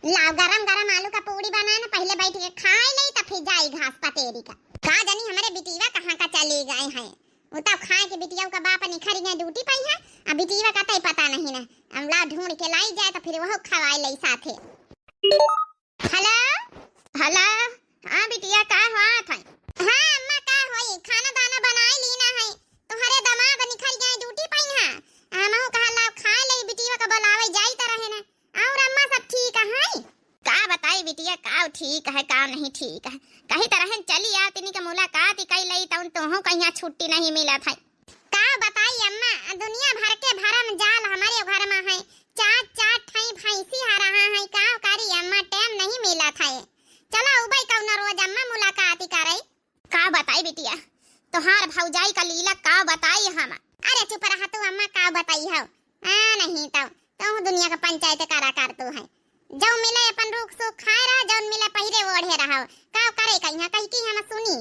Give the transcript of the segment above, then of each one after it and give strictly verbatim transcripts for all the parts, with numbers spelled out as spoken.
लाओ, गरम गरम आलू का पूड़ी बनाए ना, पहिले बैठ के खाए लई, तब फिर जाई घास पतेरी का। का जानी हमरे बिटिया कहाँ का चली गए हैं। उ तब खाए के बिटिया का बाप निखर गए ड्यूटी पई है, अब बिटिया का तई पता नहीं ना। हम लाओ ढूंढ के लाई जाए तो फिर वह खवाए लई साथे। हेलो, हेलो, हाँ बिटिया, का हुआ था? हाँ अम्मा, का होई, खाना दाना बनाए ली ना है, तोहरे दामाद निखर गए ड्यूटी पई है, हमहू कहा लाओ खाए लई, बिटिया का बुलावे जाई त रहे ना। और अम्मा सब ठीक है? का बताई बिटिया, का ठीक है, का नहीं ठीक है। कही तरह चली आ, तिनी के मुलाकात ही कई लई, तउन तोहू कहिया छुट्टी नहीं मिलत है। का बताई अम्मा, दुनिया भर के भरम जाल हमरे घर में है। चार चार ठई भैंसी हरहा है, का करी अम्मा, टाइम नहीं मिलत है। चला उबई कौनो रोज अम्मा मुलाकात ही करे। का बताई बिटिया, तोहार भौजाई का लीला का बताई हम। अरे चुप रहा तू अम्मा, का बताई हो? आ, नहीं तो, तो दुनिया का पंचायत करा कर तू है। जौन मिले अपन रूख सूख खाए रहा, जौन मिले पहिरे ओढ़े रहा। का करे कहिया, कही की हम सुनी।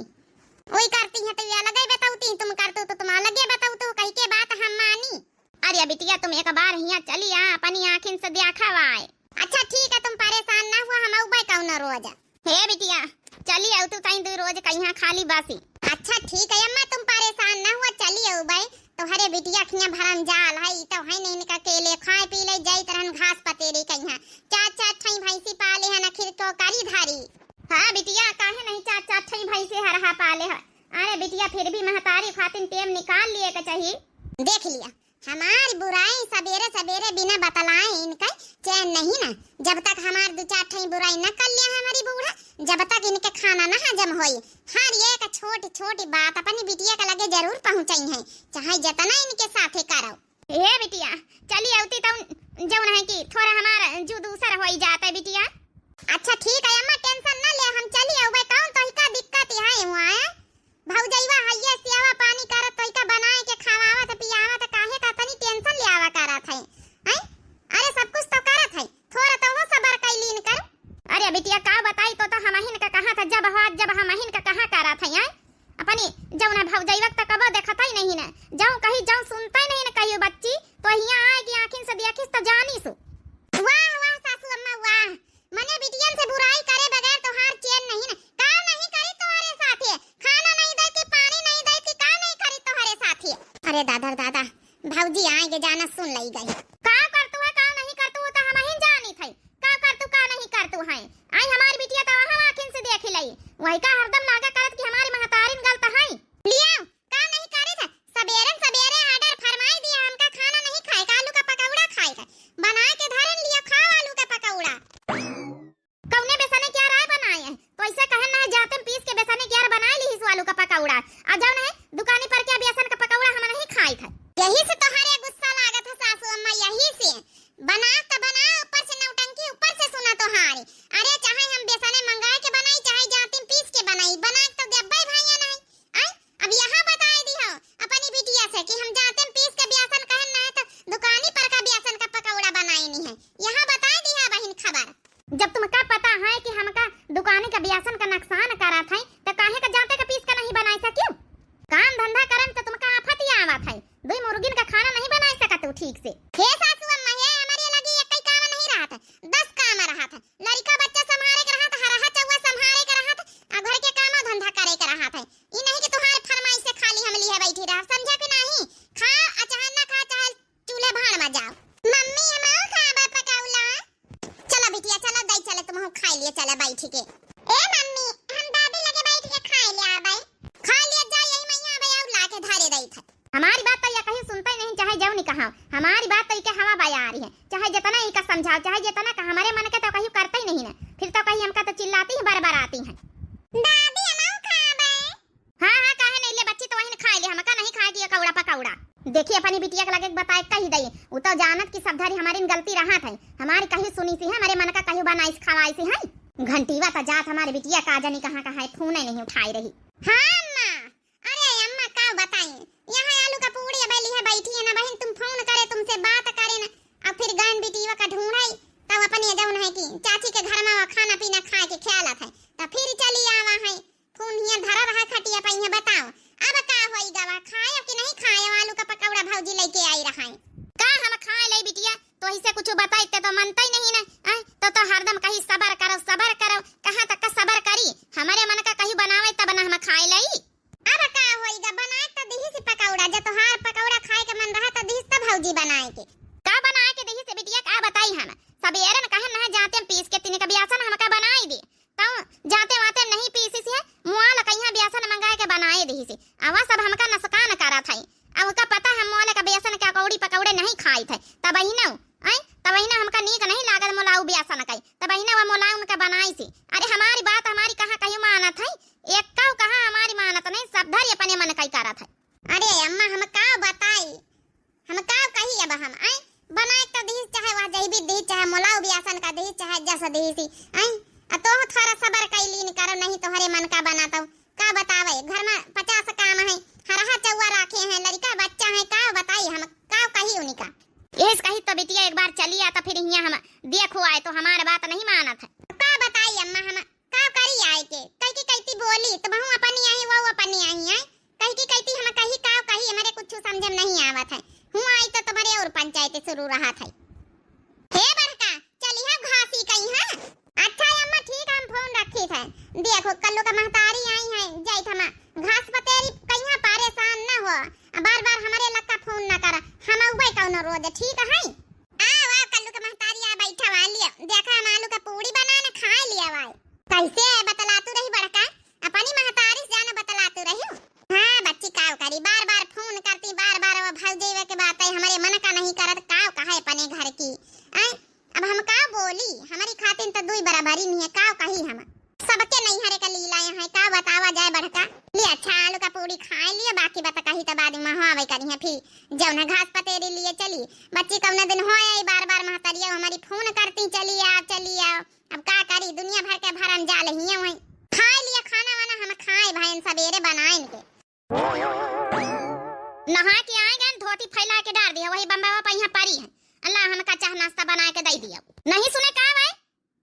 वही करती है तो ये अलगे बताउती, तुम करतू तो तुम अलगे बताउतू, कही के बात हम मानी। अरे बिटिया, तुम एक बार हियाँ चली आ, अपनी आँखिन से देखा वाए। अच्छा ठीक है, तुम परेशान ना हुआ, हम अउबे कौनो रोज। हे बिटिया, चली आउतू तई दुई रोज कहिया खाली बसी। अच्छा ठीक है अम्मा, तुम परेशान ना हुआ, चली अउबे। तोहरे बिटिया खिया भरम जाल है, ई तो है नहीं इनका अकेले खाए पी ले जाइत रहन घास पतेरी कहिया। चार चार ठई भैंसी पाले है, आखिर को करी धारी। हाँ बिटिया, काहे नहीं चार चार ठई भैंसी हरहा पाले है। अरे बिटिया, फिर भी महतारी खातिन टेम निकाल लिए के चाहिए। देख लिया, हमार बुराई सबेरे सबेरे बिना बतलाए इनका चैन नहीं ना। जब तक हमार दो चार ठई बुराई न कर लिया हमारी बूढ़ा, जब तक इनके खाना न हजम होई, हर एक छोट छोट बात अपनी बिटिया के लगे जरूर पहुँचई है, चाहे जितना इनके साथे करो। ए बिटिया, चली अउती तउन जउन है कि थोड़ा हमार जू दूसर होई जात है बिटिया। अच्छा ठीक है अम्मा, टेंशन न ले, हम चली अउबे, कौन तोहिका दिक्कत है हुआ है? भौजइवा हइये सेवा पानी करत, तोहिका बनाए के खवावत, पियावत, काहे का तनी टेंशन लियावा करत है, हैं? अरे, सब कुछ तो करत है, थोड़ा तो हो सबर कइलीन कर। अरे बिटिया, का बताई, तो, तो हमहिन का कहा था, जब हो, जब हमहिन का कहा करत है, हैं? अपनी जौन है भौजइवा के तो कबो देखत ही नहीं ना, जौन कही, जौन सुनत ही नहीं ना, कहियो बच्ची, तो हियाँ आए कि आँखिन से देखिस तो जानिस। वाह, वाह, सासू अम्मा, वाह। मने बिटियन से बुराई करे बगैर तोहार चैन नहीं न। का नहीं करी तोहरे साथे? खाना नहीं दे कि पानी नहीं दे कि का नहीं करी तोहरे साथे? अरे दादा रे दादा, भौजी आए के जाना सुन लई गई। का करतू है, का नहीं करतू, वो तो हमहिन जानी थई। का करतू, का नहीं करतू है। आई हमारी बिटिया तो वहाँ आँखिन से देखी लई। वही का हरदम लागा करत कि हमारी महतारिन गलत है। लिया, का नहीं करे था? सबेरन सबेरे order फरमाई दिया, हमका खाना नहीं खाए का, आलू का पकौड़ा खाए का। बना के धरन लिया, खाओ आलू का पकौड़ा। कौने बेसने के आर बनाए हैं? तो ऐसे कहन ना है, जाते में पीस के बेसने के आर बनाए ली सो आलू का पकौड़ा। आ जौन है दुकानी पर के बेसन का पकौड़ा हम नहीं खाए थे। यही से तोहरे गुस्सा लागत है सासू अम्मा, यही से। बना तो बना, ऊपर से नौटंकी, ऊपर से सुना तोहारी। अरे चाहे हम बेसने मंगाए के बनाई, चाहे जाते में पीस के बनाई, बना के तो देब्बे भैया नहीं। आय, अब यहाँ बताए दिहो अपनी बिटिया से कि हम जाते में पीस के बेसन कहन ना है तो दुकानी पर का बेसन का पकौड़ा बनाई नहीं है। यहाँ बताए दिहा बहिन खबर। जब तुमका पता है कि हमका दुकानी का बेसन का नुकसान करत है, तो काहे का जाते का पीस के नहीं बनाई सकियो? काम धंधा करन तो तुमका आफत ही आवत है, दुई मुर्गिन का खाना नहीं बनाई सकत हो ठीक से। हे सासू अम्मा, हे हमारे लगी एक ही काम नहीं रहत है, दस काम रहत है। लड़िका बच्चा संभारे के रहत, हरहा चौवा संभारे के रहत, आ घर के कामो धंधा करे के रहत है। ई नहीं कि तुहार फरमाइश से खाली हम लिहे बैठी रह, समझा कि नहीं? खा, आ चाहे ना खा, चाहे चूल्हे भाड़ में जाओ। मम्मी, हम आऊ खाबा पकौड़ा। चला बिटिया, चला, दई चले, तुम हम खाई लिए, चला बैठ के। ए मम्मी, हम दादी लगे बैठ के खाई ले आबे। खा लिए जा, यही मैया आबे, आऊ ला के धरे दई था। हमारी बात तो या कहीं सुनता ही नहीं, चाहे जौन कहा। हमारी बात तो इके हवा बया रही है, चाहे जितना इका समझाओ, चाहे जितना कहा, हमारे मन के तो कहीं करता ही नहीं ना। फिर तो कहीं हमका तो चिल्लाती है, बरबराती है। दादी, हम आऊ खाबे। हाँ, हाँ, काहे नहीं ले बच्ची, तो वही न खाए ले, हमका नहीं खाए के ये कौड़ा पकौड़ा। देखी अपनी बिटिया के लगे बताए कही दई, उ तो जानत कि सब धारी हमारी गलती रहत है, हमारी कहीं सुनी सी है, हमारे मन का कहीं बनाई सी, खवाई सी है। घंटीवा तो जात हमारे बिटिया का जानी कहाँ कहाँ है, फोन ही नहीं उठाई रही। हाँ अम्मा, अरे अम्मा, का बताई, यहाँ आलू का पूड़ी अब लिहे बैठी है ना बहिन, तुम फोन करे, तुमसे बात करे ना, अब फिर गैन बिटिया का ढूंढाई, तब अपने जौन है कि चाची के घर में वो खाना पीना खाए के ख्यालत है, तब फिर चली आवा है। फोन हियाँ धरा रहा खटिया पे, यहाँ बताओ, अब का होई गवा, खाए कि नहीं खाए आलू का पकौड़ा भौजी लेके आई रहा है? का हम खाए ले बिटिया, तो ऐसे कुछ बताई ते तो मनता ही नहीं ना, आय, तो, तो हरदम ई सबर करो, सबर करो, कहाँ तक का सबर करी? हमरे मन का कहीं बनावे तब ना हम खाए लई। अब का होइगा, बनाए त दिहिस पकौड़ा, जब तोहार पकौड़ा खाए के मन रहा त दिहिस त भौजी बनाए के। का बनाए के दिहिस बिटिया, का बताई हम? सबेरन कहे ना जाते पीस के तिने का बेसन हमका बनाई दे। तौ जाते वाते नहीं पीसिस है, मुआल कहिया बेसन मंगाए के बनाए दिहिस। आवा सब हमका नसकान करत है। अब का पता हम मोले का बेसन के अकौड़ी पकौड़े नहीं खाई थे। तब ही ना, ऐ, तब ही ना हमका नीक नहीं लागत मोलाऊ बेसन कई। तब ही ना वो मोलाऊ उनका बनाई सी। अरे हमारी बात हमारी कहाँ कहीं मानत है? एक काऊ कहाँ हमारी मानत नहीं, सब धरी अपने मन कई करत है। अरे अम्मा हम का बताई, हम का कही अब हम, ऐ? बनाए त दिहिस, चाहे वह जैबी दिहिस, चाहे मोलाऊ बेसन का दिहिस, चाहे जस दिहिस, ऐ? आ तोह थोड़ा सबर कई लीन करो, नहीं तोहरे मन का बनातौ। का बतावे, घर में पचास काम है, हरहा चौवा राखे हैं, लड़का बच्चा है, का बताई हम, का कही उनका? यही से कही तो बिटिया एक बार चली आ, तो फिर हियाँ हम देखो आए, तो हमार बात नहीं मानत है। का बताई अम्मा, हम का करी आए के? कई की कईती बोली, तुमहू अपनी आई, वो अपनी आई है। कई की कईती हम कही, का कही, हमरे कुछ समझ में नहीं आवत है। हूँ आई तो तुम्हारे और पंचायत शुरू रहत है। हे बड़का, चलिहा घासी कहीं है। अच्छा अम्मा, ठीक है, हम फोन रखी थे। देखो, कल्लू का महतारी आई है, जाइत हम घास पतेरी कहीं परेशान न हो, बार बार हमरे लक्का फोन न कर, हम अउबे कौनो रोज, ठीक है? आओ, आओ, कल्लू के महतारी आ बैठा हुआ, लियो, देखा हम आलू का पूड़ी बना न खाए लिया हुआ। कैसे बतलातू रही बड़का, अपनी महतारी से जानो बतलातू रही। हाँ बच्ची, का करी, बार बार फोन करती, बार बार वो भौजैया के बात है, हमरे मन का नहीं करत, का कहे अपने घर की। आय, अब हम का बोली, हमारी खातिन तो दुई बराबरी नहीं है, का कही हम। सबके नैहरे का लीला यहाँ है, का बतावा जाए बड़का। ले अच्छा, आलू का पूड़ी खाए लिए, बाकी बात कही तो बाद में हो आवे करी है फिर। जौन है घास पतेरी लिए चली। बच्ची कौना दिन हो आई, बार बार महतरिया हमारी फोन करती, "चली आओ, चली आओ।" अब का करी, दुनिया भर के भरम जाल हिया हुई। खाए लिए खाना वाना हम खाए भाई, सबेरे बनाए इनके। नहा के आए गए, धोती फैला के डार दिया, वही बम्बावा पर यहाँ परी है। अल्लाह हमका चाह नाश्ता बना के दे दिया। नहीं सुने का भाई?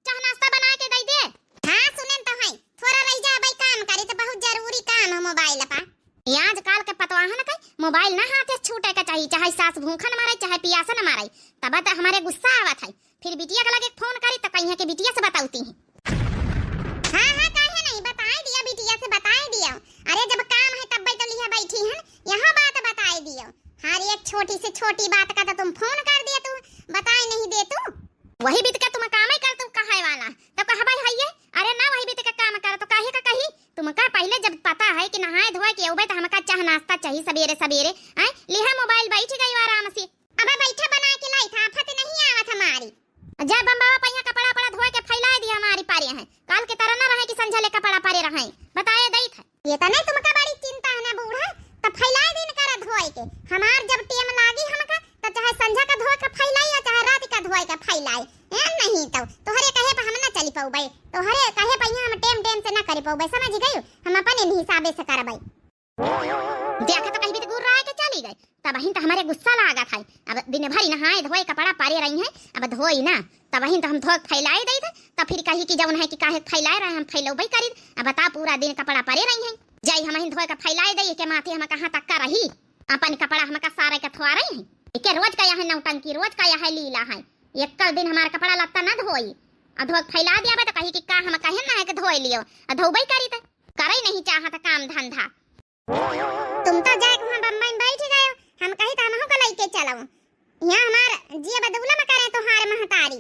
चाह नाश्ता बना के दे दे। हाँ, सुनेन तो है। थोड़ा रह जा भाई, काम करे तो बहुत जरूरी काम है मोबाइल पा। ये आजकल के पतवाहन के मोबाइल ना हाथे छूटे के चाहिए, चाहे सास भूखन मारे, चाहे पियासन मारे, तब तो हमारे गुस्सा आवत है। फिर बिटिया के लगे फोन करी तो कहिए कि बिटिया से बतावती हैं। हाँ, हाँ, काहे नहीं, बताए दिया, बिटिया से बताए दिया। अरे जब काम है तब तो लिहा बैठी है, यहाँ बात बताए दियो। हर एक छोटी से छोटी बात का तो तुम फोन कर दिया, तू बताए नहीं दे तू। वही बीत के तुम कामे कर, तू कहे वाला तो कहबे है ये। अरे ना, वही बीत के काम कर तो काहे का कही? तुमका पहले जब पता है कि नहाए धोए के अउबे तो हमका चाह नाश्ता चाहिए सबेरे सबेरे, आए लिहा मोबाइल बैठ गई आराम से। अबे बैठा बना के लाई था, आफत नहीं आवत हमारी। जा बम्बावा पहिया कपड़ा उपड़ा धोए के फैलाए दिया हमारी पारे हैं। काल के तरह ना रहे कि संझा ले कपड़ा पारे रहे। बताए दई था। ये तने तुमका बड़ी चिंता है ना बूढ़ा, तो फैलाए दिन करा धोए के। हमार जब टेम लागी हमका, तो चाहे संझा का धोए के फैलाई या चाहे रात का धोए के फैलाई। ए नहीं तो तोहरे कहे पे हम ना चली पउबे, तोहरे कहे पे यहाँ हम टेम टेम से ना करी पउबे, समझ गयू? हम अपने हिसाबे से करबे। देखा तो कहीं भी तो गुर्रा के चली गई, तब बहिन तो हमारे गुस्सा लागत है। अब दिन भर नहाए धोए कपड़ा पारे रही हैं, अब धोई ना, तब बहिन तो हम धोए फैलाए दई थे, तब फिर कही कि जौन है कि काहे फैलाए रहे, हम फैलौबे करी। अब बता, पूरा दिन कपड़ा पारे रही हैं, जाई हम बहिन धोए के फैलाए दई के माथे हम कहाँ तक का रही, अपन कपड़ा हम का सारे के थोआ रही हैं। एके रोज का यह नौटंकी, रोज का यह लीला है। एक दिन हमार कपड़ा लत्ता ना धोई, आ धोए के फैला दिया बा तो कही कि का हम कहे ना है कि धोए लियो, आ धोबे करी त करे नहीं चाहत काम धंधा। तुम तो जाके वहाँ बम्बई में बैठ गयो, हम कही तो हमहू का लइके चलो। यहाँ हमार जिया बदौला में करे तोहार महतारी।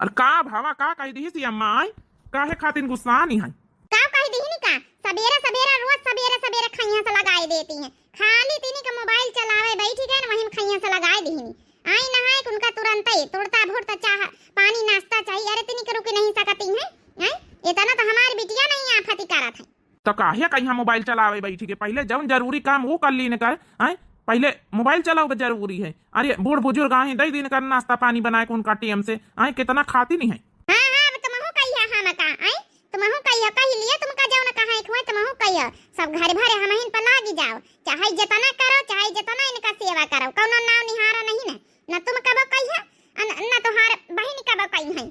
अरे का भावा, का कही दिहिस अम्मा आई? काहे खातिन गुस्सानी है? का कही दिहिनी का? सबेरे सबेरे, रोज सबेरे सबेरे खैया से लगाए देती हैं। खाली तिनी का मोबाइल चलावे बैठी गए न, वहीं खैया से लगाए दिहिनी। आई नहाए के उनका तुरंते तुड़ता भुड़ता चाह पानी नाश्ता चाहिए। अरे तिनी के रुकी नहीं सकती हैं? हैं? इतना तो हमारी बिटिया नहीं आफती करत है। तो काहे कहिया मोबाइल चलावे बैठी के? पहिले जौन जरूरी काम वो कर लीन कर, आय? पहिले मोबाइल चलावे जरूरी है। अरे बूढ़ बुजुर्ग आए, दे दीन कर नाश्ता पानी बनाए के उनका टेम से, आय? कितना खाती नहीं है। हाँ, हाँ, अब तुमहू कहिया हम का, आय? तुमहू कहिया, कही लिया तुमका जौन कहे के हुए, तुमहू कहिया। सब घर भरे हमहिन पर लागी जाओ, चाहे जितना करो, चाहे जितना इनका सेवा करो, कौनो नाव निहारा नहीं न, न तुम कबो कहिया, न, न तोहार बहिन कबो कही है।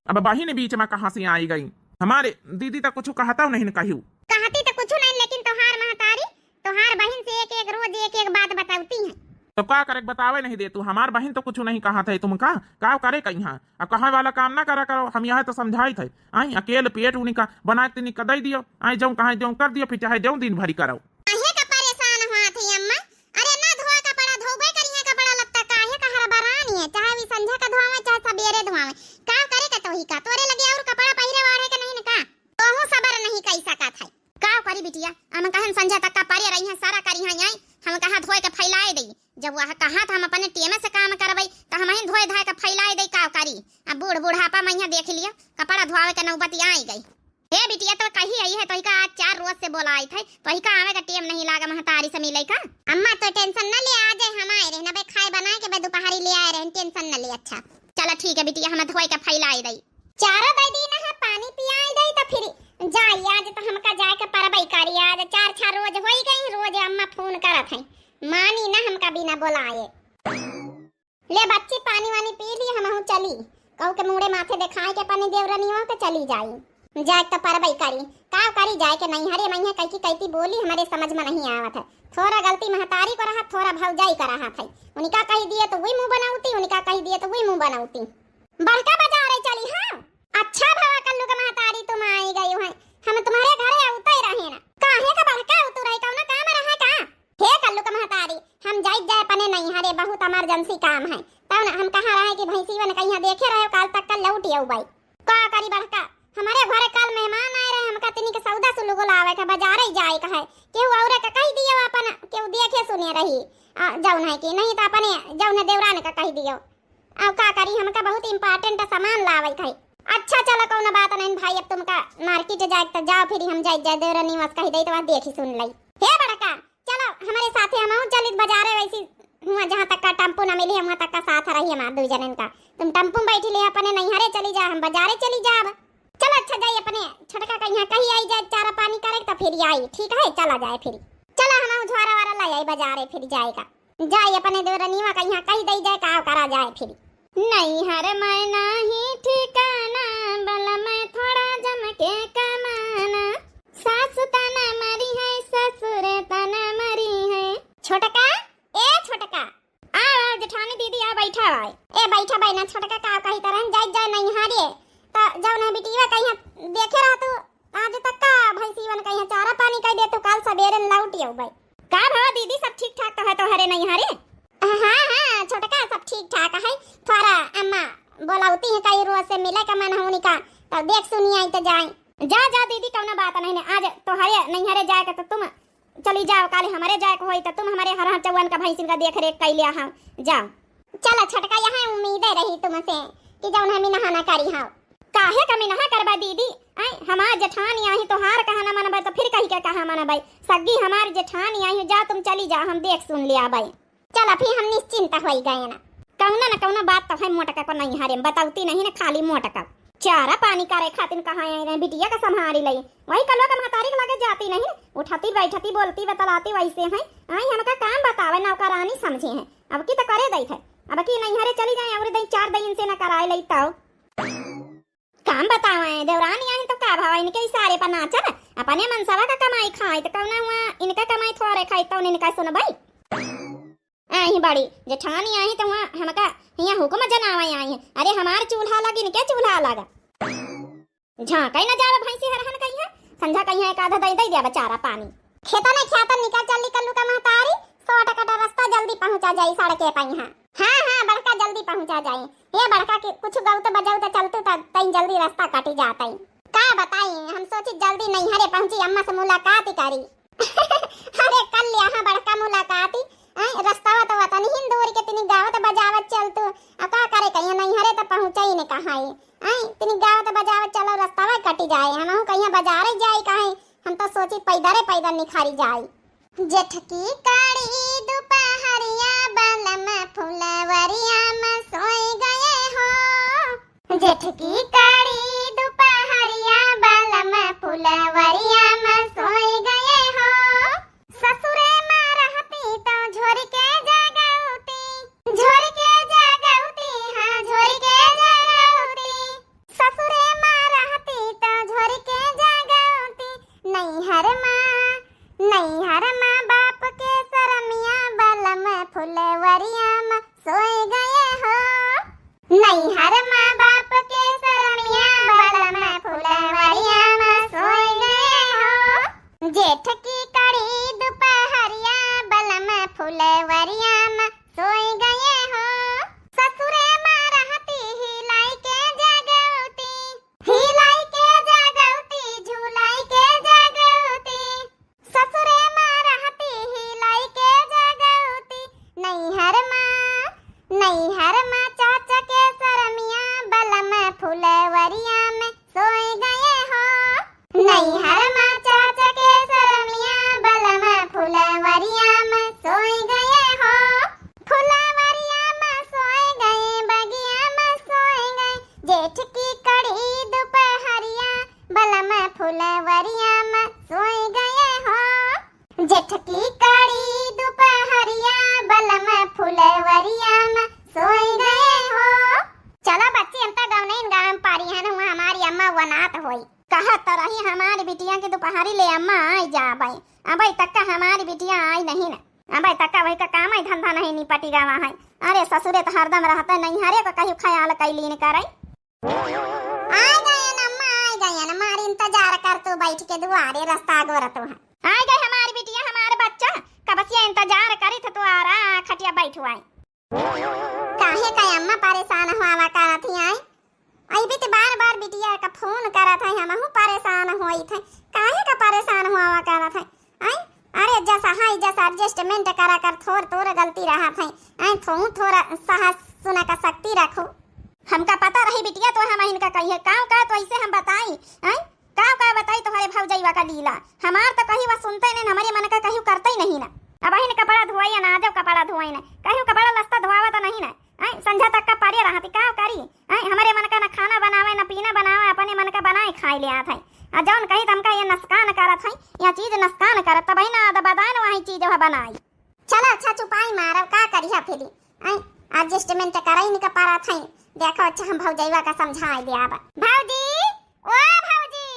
अब बहिन बीच में कहाँ से आई गई? हमारे दीदी तो कुछ कहता नहीं न कहियो। कहती तो कुछ नहीं, लेकिन तोहार महतारी, तोहार बहिन से एक एक रोज एक एक बात बतावती है। तो का करे, बतावे नहीं देतू? हमार बहिन तो कुछ नहीं कहत है तुमका, का करे कहिया? अब कहे वाला काम ना करा करो, हम यह तो समझाइत है। आई अकेल पेट उनका बना के निका दे दियो, आई जौन कहे जौन कर दियो, फिर चाहे जौन दिन भरी करो। काहे का परेशान हुआ थी अम्मा? अरे ना धोआ कपड़ा, धोबे करिहे कपड़ा लत्ता, काहे का हड़बड़ानी है? चाहे भी संझा का धोआवे, चाहे सबेरे धोआवे, का करे का तोही का? तोरे लगे और कपड़ा पहिरे वाढ़े के नहीं न का? तोहू सबर नहीं कई सकत है। का करी बिटिया, हम कहन संझा तक का परे रही हैं, सारा करी हैं आई, हम कहा धोए के फैलाए दई। जब वह कहा था हम अपने टेम से काम करबई, तो हम ही धोए धाए के फैलाए दई, का करी? अब बूढ़ बुढ़ापा में यहाँ देख लियो, कपड़ा धोआवे के नौबत आई गई। हे बिटिया, तो कही आई है, तोहिका आज चार रोज से बोलाइत है, तोहिका आवे का टेम नहीं लागा महतारी से मिले का। अम्मा तो tension न ले, आ जाए हम आए रहे ना बे, खाए बनाए के बे दोपहरी ले आए रहे, tension न ले। अच्छा चला ठीक है बिटिया, हम धोए के फैलाए दई। चारा दे दी ना है, पानी पियाए दई तो फिर जाई। आज तो हमका जाए के परबई करी, आज चार छह रोज होई गई, रोज अम्मा फोन करत है, मानी ना हमका बिना बोलाए। ले बच्ची, पानी वानी पी ली, हमहू चली। कहू के मुड़े माथे देखाए के अपने देवरनियों के चली जाई। जाए तो परबई करी, का करी जाए के नैहरे मैया कैकी कैती बोली, हमरे समझ में नहीं आवत है। थोड़ा गलती महतारी को रहा, थोड़ा भौजाई का रहा था। उनका कही दिए तो वही मुंह बनावती, उनका कही दिए तो वही मुंह बनावती। बड़का बाजारे चली, हाँ। अच्छा भवा कल्लू के महतारी तुम आई गई हो, हम तुम्हारे घरे उतर रहे ना। काहे का बड़का उतु रही, कौनो काम रहा का? हे कल्लू के महतारी, हम जाइत जाए अपने नैहरे, बहुत emergency काम है। तब ना हम कहा रहे कि भैंसीवन कहिया देखे रहे, काल तक का लौट अउबई। का करी बड़का, हमारे घरे काल मेहमान आए रहे, हमका तिनी के सौदा सुलुगो लावे का, बाजारे जाए का है। केहू औरे का कही दियो अपन, केहू देखे सुने रही, आ, जौन है कि नहीं तो अपने जौन है देवरान का कही दियो। अब का करी, हमका बहुत important सामान लावे के है। अच्छा चलो कौनो बात नहीं भाई, अब तुमका market जाए तो जाओ, फिर हम जाए जाए देवरानी वस कही दे तो वह देखी सुन लई। हे बड़का, चलो हमरे साथे, हमहू चलित बाजारे, वैसी हुआ जहाँ तक का टेम्पू ना मिली, वहाँ तक का साथ रही हमार दू जनन का। तुम टेम्पू में बैठी ले अपने नैहरे चली जा, हम बाजारे चली जाब। चलो अच्छा जाई अपने छोटका कहिया कही आई जाए चारा पानी करे तो फिर आई, ठीक है, चला जाए फिर। चलो हमहू झोरा वारा ला आई बाजारे फिर जाए का। जाए अपने देवरनिया कहिया कही दई जाए का करा जाए फिर। नैहर में नाही ठिकाना, बलम थोड़ा जम के कमाना। सासु तना मरी है, ससुर तना मरी है। छोटका, ए छोटका। आ, आ, जेठानी दीदी आ बैठा आए। ए बैठा बहिना, छोटका का कही तरह जाए जाए नैहरे। त जौन है बिटिया कहिया देखे रह तू, आज तक का भैंसीवन कहिया चारा पानी कह दे तू, काल सबेरे लौट अउबे। का भवा दीदी, सब ठीक ठाक तो है तोहरे नैहरे? हाँ, हाँ, छोटका सब ठीक ठाक है। थोड़ा अम्मा बोलावती है कई रोज से मिले का मन होनी का, तो देख सुनी आई तो जाए। जा, जा दीदी, कौनो बात नहीं ने, आज तोहरे नैहरे जाए का तो तुम चली जाओ, काले हमरे जाए के होई तो तुम हमरे हरहा चौवन का भैंसिन का देख रेख कइ लिया हम। जाओ। चला छोटका, यहाँ उम्मीदे रही तुमसे कि जौन हमी नहा ना करी हाव। काहे कमी नहा करबा दीदी? आई हमार जेठानी आही तोहार कहा ना मनबे तो फिर कही के कहा मनबे? सग्गी हमार जेठानी आही, जा तुम चली जा, हम देख सुन लिया बाई। चला फिर हम निश्चिंत होई गए ना। कौनो न कौनो बात तो है मोटका को नैहरे में, बतावती नहीं ना खाली मोटका। चारा पानी करे खातिर कहाँ आई रहे, बिटिया का संभारी लई। वही कलवा का महतारी के लगे जाती नहीं, उठती बैठती बोलती बतलाती वैसे हैं। आई हमका काम बतावे, नौकरानी समझे हैं। अब की तो करे दई थे, अब की नैहरे चली जाए और दई चार दई इनसे न कराए लई तो। काम बतावे, देवरानी आई तो का भावा इनके इशारे पर नाचब, अपने मनसवा का कमाई खाए तो कौना हुआ इनका कमाई थोड़े खाई तो इनका सुनबई। आई बड़ी जेठानी आई तो वहाँ हमका हियाँ हुक्म जनावे आई है। अरे हमार चूल्हा लग इनके चूल्हा लग। झाँकई न जावे भैंसी हरहन कहिया, संझा कहिया एक आधा दई दई दिया चारा पानी। खेता नहीं ख्याता निकल चली कल्लू का महतारी, सौ टका रास्ता जल्दी पहुँचा जाई सड़के पे यहाँ। हाँ, हाँ, बड़का जल्दी पहुँचा जाई। हे बड़का के कुछ गौत बजौत चलतू त तई जल्दी रास्ता कटी जातई। का बताई, हम सोची जल्दी नैहरे पहुँची, अम्मा से मुलाकात करी। अरे कर लिया हाँ बड़का मुलाकाती। आय, रस्तावा तो वतन ही दूर के तिनी गावत बजावत चल तू। अब का करे कहिया नैहरे तो पहुँचा ही नहीं कहाँ है। आय, तिनी गावत बजावत चलो रस्तावा कटी जाए। हमहू कहिया बाजारे जाए कहाँ है। हम तो सोची पैदरे पैदर निखारी जाए। जेठ की कड़ी दुपहरिया बलम फुलवरिया में सोई गए हो। जेठ की कड़ी दुपहरिया बलम फुलवरिया में सोई गए हो। ससुरे में रहती तो झोर के जगौती, झोर के जगौती, हाँ, झोर के जगौती। ससुरे में रहती तो झोर के जगौती। नैहर में, नैहर में बाप के सरमिया बलम फुलवरिया फुलवरिया में सोई गए हो, जेठ की कड़ी दोपहरिया, बलम फुलवरिया में सोई गए हो। चलो बच्ची, हम तो गौनइन गाम पारी हन, हुआ हमारी अम्मा वनात होई। कहत तो रही हमारी बिटिया के दोपहरी ले अम्मा आई जाबे, अबे तक का हमारी बिटिया आई नहीं न, अबे तक का वही का काम है धंधा नहीं निपटी गवा है। अरे ससुरे तो हरदम रहते नहीं, हरे को कहीं ख्याल कैलीन करे। आ गयन अम्मा, आ गयन, मार इंतजार कर तू बैठ के दुआरे, रास्ता गोरत है। आ गए हमार बिटिया, हमार बच्चा, कब से इंतजार करी थे तू, आ रहा खटिया बैठ हुआ है। काहे का अम्मा परेशान हुआ करत ही आई? आई भी तो बार बार बिटिया का फोन करत है, हमहू परेशान होई थे। काहे का परेशान हुआ करत है? आई, अरे जस हाई जस एडजस्टमेंट करा कर, थोर तोर गलती रहत है। आई, थोहू थोरा सहा सुना का शक्ति रखो। हमका पता रही बिटिया, तो हम इनका कहिए, काव का तो ऐसे हम बताई, हैं? काव का बताई तोहरे भौजैया का लीला? हमार तो कही वह सुनते नहीं, हमारे मन का कहीं करते ही नहीं ना। अब अहिन कपड़ा धोई ना, जब कपड़ा धोई ना, कहीं कपड़ा लस्ता धोआवा तो नहीं ना, हैं? संझा तक का परे रहती, काव करी, हैं? हमारे मन का ना खाना बनावे, ना पीना बनावे, अपने मन का बनाए खाए ले आत है। आ जौन कही तो हमका ये नस्कान करत है, या चीज नस्कान करत, तब ही ना आद बदान वही चीज वह बनाई। चलो अच्छा, चुपाई मारो, का करिहा फिर? आई, एडजस्टमेंट करे इनका पारा था। देखो अच्छा, हम भौजैया का समझाए दे आब। भौजी, ओ भौजी,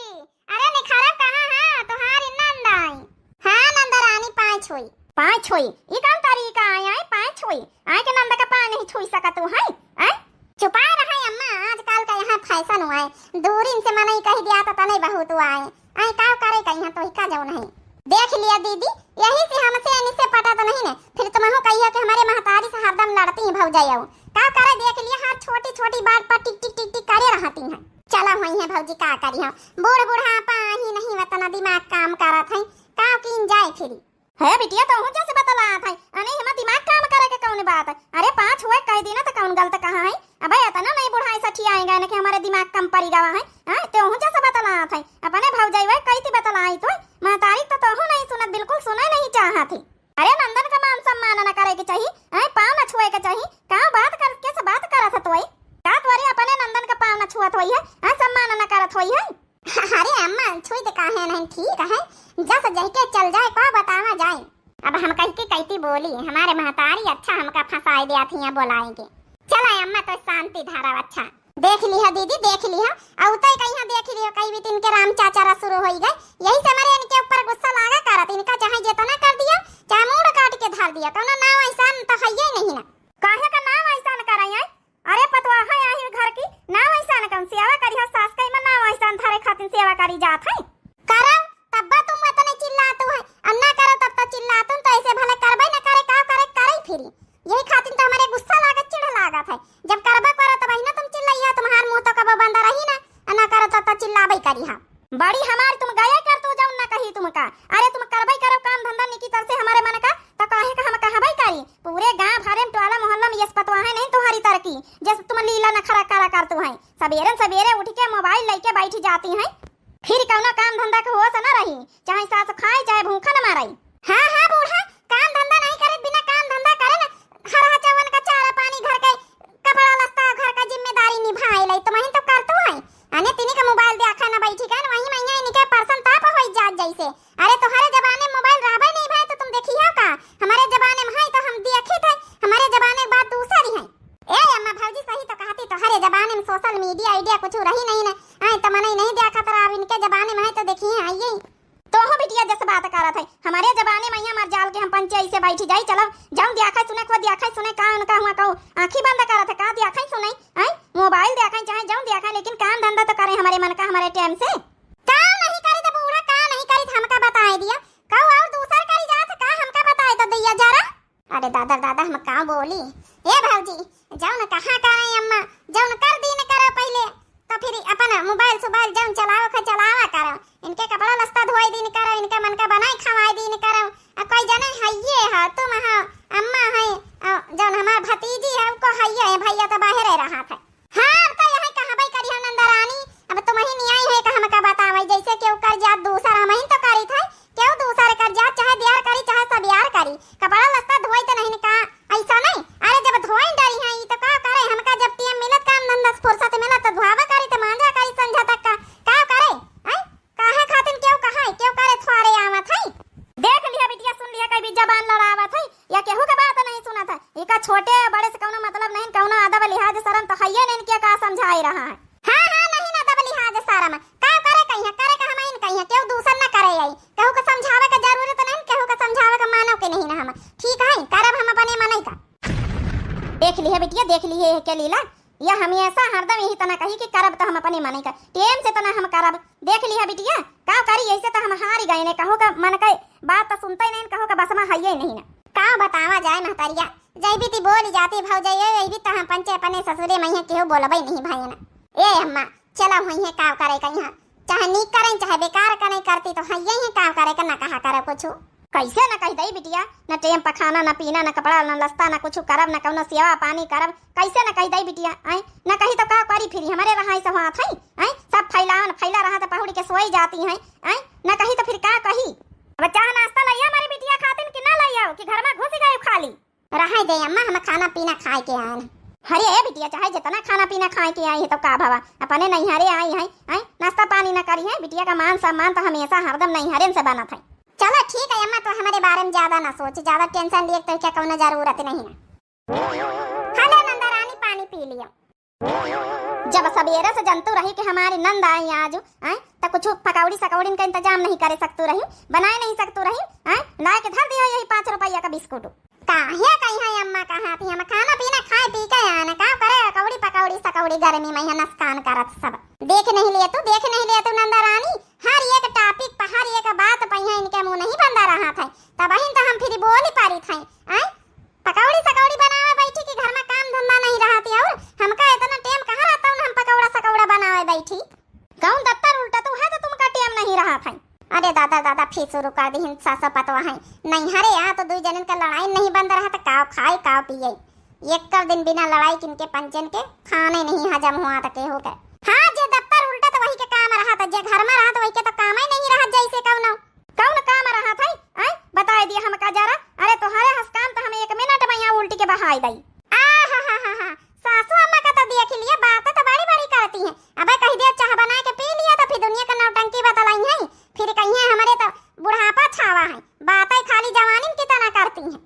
अरे निखरब कहाँ है? तोहारी नंद आई। हाँ नंद रानी, पाँच हुई। पाँच हुई? ई कौन तरीका आय, आय पाँच हुई? आय के नंद का पाँव नहीं छुई सकत तू है? आय? चुपा रहा अम्मा, आजकल का यहाँ फैशन हुआ है, दूरिन से मनई कह दिया तो तने बहुत हुआ है। आई काव करे कहिया तो हिका जौन है। देख लिया दीदी, यही से हमसे इनसे पटत नहीं ने, फिर तुमहू कहिया कि हमारे महतारी से हरदम लड़ती हैं भौजाई। काव करे देख लिया, हर छोटी छोटी बात पर टिक टिक टिक टिक करे रहती हैं। चला हुई है भौजी, का करी हम, बूढ़ बुढ़ापा ही नहीं वतना दिमाग काम करत है, काव कीन जाए फिरी। है बिटिया, तोहू जस बतलात है, अने हमार दिमाग काम करे के कौन बात है? अरे पाँच हुए कह दी ना तो कौन गलत कहा है? अबे इतना नहीं बुढ़ाई सठी आएगा ना कि हमारे दिमाग कम पड़ी गवा है। हाँ, तोहू जस बतलात है, अपने भौजाई वह कही थी बतलाई तो महतारी तो तोहू नहीं सुनत, बिल्कुल सुने नहीं चाहत है। अरे नंदन का मान सम्मान न करे के चाहिए, आए पाँव न छुए के चाहिए। का बात कर, कैसे बात करत है तोई? का तोरी अपने नंदन का पाँव न छुअत होई है, आए सम्मान न करत होई है? अरे अम्मा, छुई तो काहे नहीं, ठीक है, जस जह के चल जाए, का बतावा जाए। अब हम कह के कैती बोली, हमारे महतारी अच्छा हमका फंसाए दिया थी यहाँ बोलाएंगे। चला अम्मा, तो शांति धारा अच्छा। देख लिहा दीदी, देख लिहा, अउते कहिया देख लिहा, कई भी तिनके राम चाचा रा शुरू होई गए, यही से हमारे इनके ऊपर गुस्सा लागा करत, इनका चाहे जितना कर दिया, चाहे मूड़ काट के धर दिया, कौनो नाव ऐसा तो है ही नहीं ना। काहे का नाव ऐसा न कराई? अरे पतवाह है आही घर की, नाव ऐसा न कौन सेवा करी है, सास कई में नाव ऐसा धरे खातिर सेवा करी जात है। करो, तब्बा तुम इतने चिल्लातू है, और ना करो तब तो चिल्लातू, तो ऐसे भले करबे न करे, का करे, करे फिरी। यही खातिर तो हमारे गुस्सा लागत, चिढ़ लागत है। जब करबे करो तब ही ना तुम चिल्लाइया, तुम्हार मुंह तो कबो बंद रही ना, और ना करो तब तो चिल्लाबे करी हा। बड़ी हमार तुम गया कर तू जौन ना कही तुमका। अरे तुम करबे करो काम धंधा निकी तर से हमारे मन का, तो काहे का हम कहबे करी? पूरे गांव भरे में टोला मोहल्ला में यस पतवाहे नहीं तुम्हारी तरकी, जैसे तुम लीला नखरा करा करतू हैं। सबेरन सबेरे उठ के मोबाइल लेके बैठ जाती हैं, फिर कौनो काम धंधा के होश न रही, चाहे सास खाए चाहे भूखा न मरई। हाँ हाँ बूढ़ा, काम धंधा नहीं करे, बिना काम धंधा करे न हरहा चौवन का चारा पानी घर के कपड़ा लत्ता घर का जिम्मेदारी निभाए ले, तुमहिन तो करतू है। अने तिनी का मोबाइल देखा न बैठी का न, वही मैया इनके परसन ताप होई जात जैसे। अरे तोहरे जमाने मोबाइल रहबे नहीं भाई तो तुम देखी हो का? हमारे जमाने में है तो हम देखी थे, हमारे जमाने के बात दूसरी है। ए अम्मा भौजी सही तो कहती, तोहरे जमाने में सोशल मीडिया आइडिया कुछ रही नहीं ना, आए तो मनई नहीं देखत रहा, अब इनके जमाने में है तो देखिए आइए। तोहू बिटिया जस बात करत है, हमारे जमाने में यहाँ मर जाल के हम पंचे ऐसे बैठी जाई, चलो जाऊँ दियाखा सुने को दियाखा सुने का उनका हुआ कहू आँखी बंद करत है का दियाखा सुने, आए मोबाइल दियाखा चाहे जाऊँ दियाखा, लेकिन काम धंधा तो करे हमारे मन का हमारे टाइम से। का नहीं करी तो बूढ़ा का नहीं करी तो हमका बताए दिया, कहू और दूसर करी जात का हमका बताए तो दिया जरा। अरे दादा दादा हम का बोली, ए भौजी जौन कहाँ करे अम्मा, जौन कर दिन करो पहले, तो फिर अपन मोबाइल सोबाइल जौन चलाओ के चलावा करो, इनके कपड़ा लत्ता धोए दिन करो, इनके मन का बनाए खवाए दिन करो। आ कोई जने हइये है, तुम हो, अम्मा है, आ जौन हमार भतीजी है उनको हइये है, भैया तो बाहरे रहा था। हाँ अब तो यही कहबे करी हम नंदरानी, अब तुम ही नहीं आई है कि हमका बतावे, जैसे केहू कर जात दूसर हम ही तो करी थे, केहू दूसर कर जात चाहे दियार करी चाहे सब यार करी, कपड़ा लत्ता धोए तो नहीं का? ऐसा नहीं, अरे जब धोइन डरी है, ई तो का करे, हमका जब टीएम मिलत, काम धंधा से फुर्सत मिलत, तो धोआबे करी, तो मांजा करी संझा तक का, का करे? देख लिहे एहके लीला, या हमेसा हरदम यही तना कही कि करब त हम अपने मने का, टेम से तना हम करब। देख लिहा बिटिया, का करी, ऐसे त हम हारि गए ने, कहो का मन के बात त सुनते नहीं, कहो का बस मा हइये नहीं ना। का बतावा जाए महतरिया, जैबी ती बोली जाती भौजइये, वैबी त हम पंचे अपने ससुरे मइहे केहू बोलबे नहीं भइये ना। ए अम्मा, चला हुइहे का करे कइहाँ, चाहे नीक करें चाहे बेकार करें, करती तो हइये ही का करे का, ना कहा करे कुछु। कैसे न कहि दई बिटिया, न टेम पर खाना, न पीना, न कपड़ा, न लस्ता, न कुछु करब, न कउनो सेवा पानी करब, कैसे न कहि दई बिटिया, आय? न कही तो का करी फिर, हमरे रहाई से हुआत है, आय? सब फैलावन फैला रहा तो पहुड़ी के सोई जाती हैं, आय? न कही तो फिर का कही? अब चाह नाश्ता लइया हमरे बिटिया खातिन कि ना लइया, कि घर मा घुसि गए खाली? रहे दे अम्मा, हम खाना पीना खाए के आए हैं। अरे ए बिटिया, चाहे जितना खाना पीना खाए के आई है तो का भवा, अपने नैहरे आई है, आय? नाश्ता पानी न करी है, बिटिया का मान सम्मान तो हमेसा हरदम नैहरे से बनत है। चला ठीक है अम्मा, तो हमरे बारे मा ज्यादा ना सोच, ज्यादा tension लिए तो क्या कउनो जरूरत नहीं ना। हले नंदा रानी, पानी पी लियो। जब सबेरे से जनतू रही कि हमारी नंद आई आज, आय, त कुछु पकौड़ी सकौड़िन का इंतजाम नहीं करे सकतू रही, बनाए नहीं सकतू रही, आय, लाए के धर दिया यही पाँच रुपया का बिस्कुट। काहे कइहाँ अम्मा कहा थी, हम खाना पीना खाए पी के आए ना, का करे कौड़ी पकौड़ी सकौड़ी, गर्मी मइहाँ नुकसान करत सब। देख नहीं लिए तू, देख नहीं लिए तू नंदा रानी, हर एक topic पर, हर एक बात पर यहाँ इनके मुँह नहीं बंदा रहा था, तबहिन तो हम फिर बोली पारी थे, आय? पकौड़ी सकौड़ी बनावे बैठी कि घर मा काम धंधा नहीं रहत है, और हमका इतना टेम कहाँ रहत है हम पकौड़ा सकौड़ा बनावे बैठी? कउन दफ्तर उल्टा तू है तो तुमका टेम नहीं रहत है? अरे दादा दादा, फिर शुरू कर दिहिन सास पतोह है। नैहरे यहाँ तो दुई जनन का लड़ाई नहीं बंद रहत, काव खाए काव पिए। एक कर दिन बिना लड़ाई किनके पंचन के खाने नहीं हजम हुआ त केहू के। हाँ, जे दफ्तर उल्टा तो वही के काम रहत, जे घर मा रहत वही के तो काम ही नहीं रहत जैसे कउनो। कउन काम रहत है? आय, बताए दिया हमका जरा। अरे तोहरे हस काम तो हम एक मिनट मा यहाँ उल्टी के बहाई दई। आहाहाहा, सासू अम्मा का तो देख लिए, बातें तो बड़ी बड़ी करती हैं। अबे कहि दिया चाह बनाए के पी लिया तो फिर दुनिया का नौटंकी बतलाई है, फिर कहिए हमरे तो बुढ़ापा छावा है, बातें खाली जवानी में कितना करती हैं।